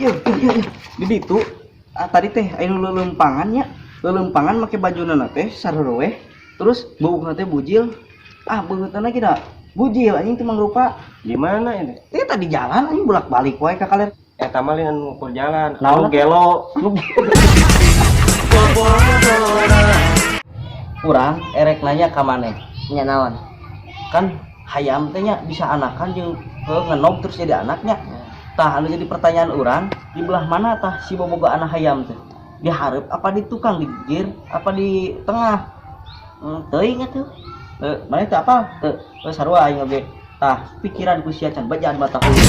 Yeuh, yeuh, yeuh, yeuh. Di ditu ah, tadi teh aya nu leuleumpangan nya. Leuleumpangan make bajuna teh sareuweh. Terus buukna teh bujil. Ah, beungeutna ge da bujil anjing teu mangrupa. Di mana ini? Teh tadi jalan anjing bolak-balik wae ka kaler. Eta mah lain anu ngukur jalan. Naon? Anu gelo. Urang erek nanya ka maneh. Nya naon? Kan hayam teh nya bisa anakan jeung heuh ngenog terus jadi anaknya. Tah anu jadi pertanyaan urang, di belah mana tah si boboga anak hayam teh? Di hareup apa di tukang di gir apa di tengah? Teuing atuh. Maneh teu apal? Teu. Heuh sarua aing oge. Tah pikiran ku sia can bejaan mata hulu.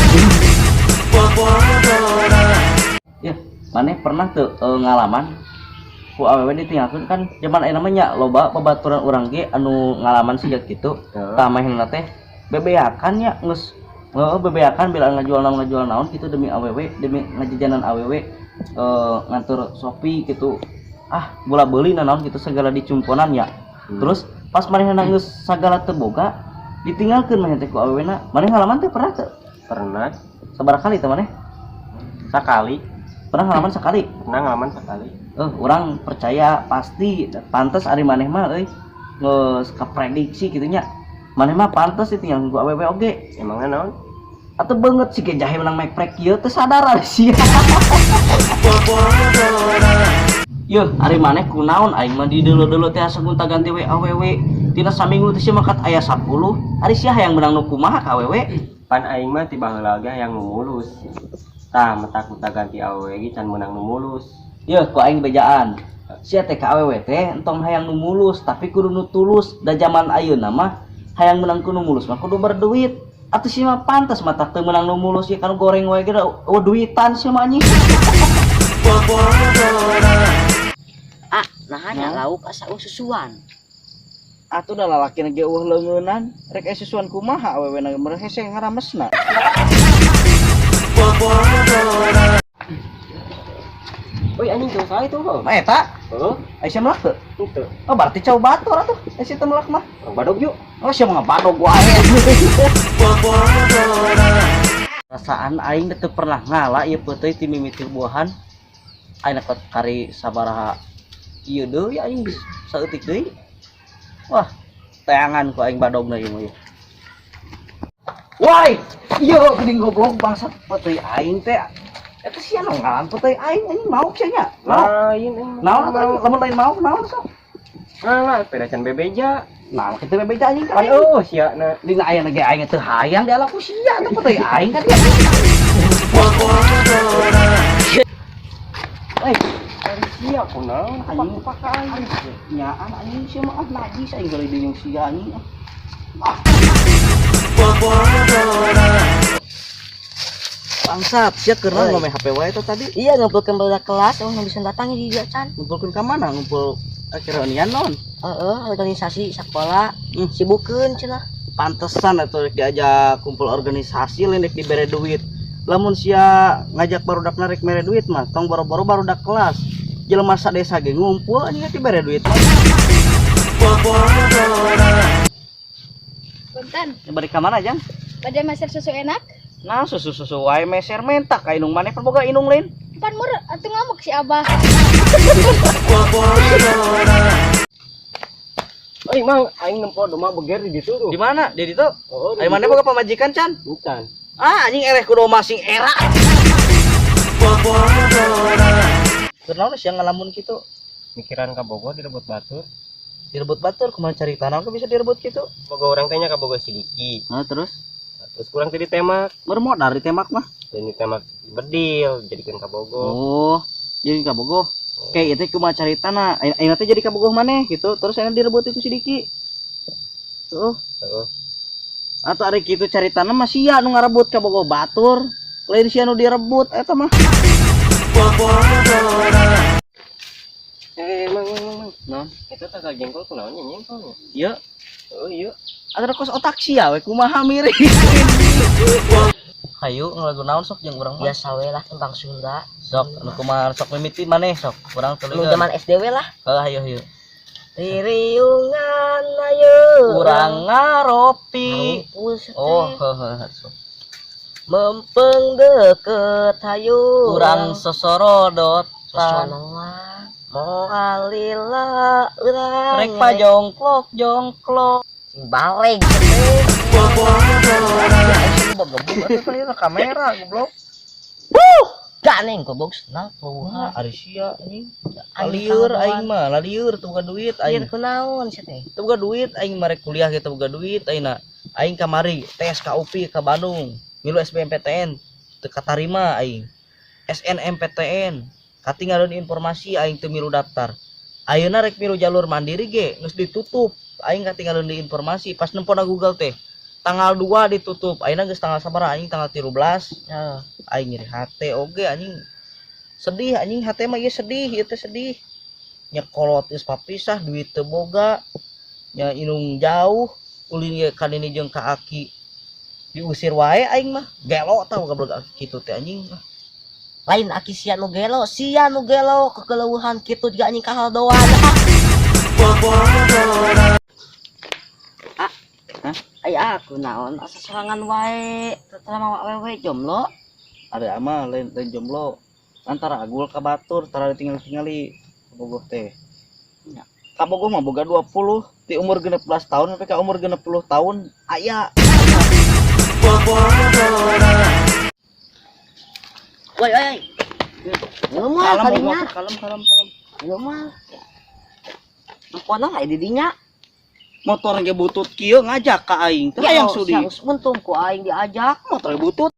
Ya, maneh pernah teu ngalaman ku awewe ditinggalkeun? Kan zaman ayeuna mah nya loba babaturan urang ge anu ngalaman siga kitu. Heeh. Tah manehna teh bebeakan nya geus heuh bebeakan bila ngajual naon kitu demi awewe, demi ngajajanan awewe, ngantur Shopee gitu. Ah, bola beuli naon gitu segala dicumponan ya. Terus pas manehna geus sagala teu boga ditinggalkeun maneh teh ku awewena. Maneh ngalaman teh pernah teu? Pernah. Sabaraha kali teh maneh? Sakali. Pernah ngalaman sekali? Pernah ngalaman sekali. Urang percaya pasti pantes ari maneh mah euy geus kaprediksi kitu nya. Maneh mah pantes itu yang ku awewe oge. Emangnya naon? Atau banget sih jahe menang meprek kieu teu sadar ari sia. Yeuh, ari maneh kunaon aing mah di deuleu-deuleu teh asa gonta-ganti we awewe. Tina saminggu teh sia mah kat aya 10. Ari sia hayang menang nu kumaha ka awewe? Pan aing mah ti baheula ge hayang nu mulus. Tah matak gonta-ganti awewe ge can meunang nu mulus. Yeuh, ku aing bejaan. Sia teh ka awewe teh entong hayang nu mulus, tapi kudu nu tulus. Da zaman ayeuna mah hayang menang ku nu mulus mah kudu berduit. Atuh sia mah pantes matak teu meunang nu mulus ieu kan goreng wae ge da eueuh duitan sia mah anjing. Ah, naha nya lauk asa eueuh susuan. Atuh da lalaki ge eueuh leungeunan, rek aya susuan kumaha awewe na meureun hese ngaramesna. Oi anjing cowok saha itu heuh? Mah eta, Heuh, aya sia melak teu? henteu. Oh berarti cau batur atuh, aya sia teu melak mah. Urang badog yuk. Oh sia mah ngabadog wae. Perasaan aing teu pernah ngala ieu peuteuy ti mimiti buahan. Aing ka kari sabaraha ieu deui aing saeutik deui. Wah, teangan ku aing badogna ieu mah ieu. Woi, ieu geuning goblok bangsat peuteuy aing teh. Eta sia nu ngalan peuteuy aing anjing mauk sia nya. Mauk. Lain aing. Naon atuh lamun lain mauk naon sok? Nah, peda can bebeja. Nah, kitu bebeja anjing ka Pan aing. eueuh sia na. Dina aya ge aing teu hayang diala ku sia atuh peuteuy aing kan dia. Hei, Ari sia kunaon anjing pakai aing. Nyaan anjing sia mah ah najis aing geuleuh jeung sia anjing. Ah. Bangsat, sia keur naon ngomeh HP wae teh tadi? Iya ngumpulkeun barudak kelas, eueuh nu bisa datang di dieu can. Ngumpulkeun ka mana? Ngumpul akhirnya non. Heeh, organisasi sekolah sibukeun cenah. Pantesan atuh rek diajak kumpul organisasi lain rek dibere duit. Lamun sia ngajak barudak rek mere duit mah tong boro-boro barudak kelas. Jelema sadesa ge ngumpul anjing rek dibere duit mah. Punten, Ya, balik ka mana jang? bade meser susu enak? Nah, susu-susu wae meser mentak ka inung maneh pan boga inung lain. Pan mur atuh ngamuk si Abah. Oi mang, aing nempo domba beger di ditu tuh. Di mana? Di ditu? Oh, Ayo maneh boga pamajikan can? Bukan. Ah, anjing eleh kudu masing era. Kunaon sia ngalamun kitu? Mikiran ka Bogor direbut batur. Direbut batur, kumaha cari tanah kok bisa direbut kitu? Boga urang teh nya ka Bogor Sidiki. Nah, terus Terus kurang teh ditemak. Bermodal ditemak mah. Dan ditemak bedil jadikeun ka Bogor. Oh, jadi ka Bogor. Kayak itu kumaha cari tanah. Ayeuna teh jadi ka Bogor maneh gitu. Terus ayeuna direbut itu Sidiki. Tuh. Heeh. Atau ari kitu cari tanah mah sia nu ngarebut ka Bogor batur. Lain sia nu direbut eta mah. Mang, mang, mang, mang. Naon? Eta tangkal jengkol kunaon nya jengkolnya? Ieu Oh, iya. atuh kos otak sia we kumaha miring. Hayu ngalagu naon sok jeung urang mah? Biasa we lah tentang Sunda. Sok anu kumaha sok mimiti maneh sok urang Nu tuluy. zaman SD we lah. Heuh hayu hayu. Ririungan ayo. Urang ngaropi. Ngarumpul sia teh. Oh, heuh heuh sok. Mempeng deket hayu. Urang sosorodotan. Sosonoan. Moal lila urang. Rek pajongklok jongklok. Sing baleg. Begebuk atuh teh kamera, goblok. Gak neng goblok senang Wah, keluar. Ari sia anjing. Lalieur aing mah, lalieur teu boga duit Aing aing. Kunaon sih teh? Teu boga duit aing marek kuliah ge teu boga duit aing. Aing kamari tes ka UPI ka Bandung, milu SBMPTN teu katarima aing. SNMPTN katinggalan informasi, aing teu milu daftar. Ayeuna rek milu jalur mandiri ge geus ditutup. Aing katinggalan di informasi pas nempona Google teh. Tanggal 2 ditutup. Ayeuna geus tanggal sabaraha anjing? Tanggal 13. Heeh. Aing nyeri hate oge anjing, sedih anjing, hate mah ieu sedih, ieu teh sedih nya. Kolot geus papisah, duit teu boga nya, indung jauh, ulin ge ka nini jeung ka aki diusir wae. Aing mah gelo tau goblok aki kitu teh anjing. Lain aki sia nu gelo, sia nu gelo kekeleuhan kitu juga anjing kahaldoan. Ah, Hah? Ai aku naon asa sorangan wae, teu mawa awewe, jomblo. Ada ama lain lain jomblo, antara agul ka batur tara ditinggal-tingali kabogoh teh. Nya. Kabogoh mah boga 20 di umur 16 tahun sampai ka umur 60 tahun aya. Woi, woi. Lu mah Kalem. kalinya. Kalem, kalem, kalem. Lu mah. Empona aya di dinya. Motor ge butut kieu ngajak ka aing teh hayang sudi. Geus untung ku aing diajak. Motor butut.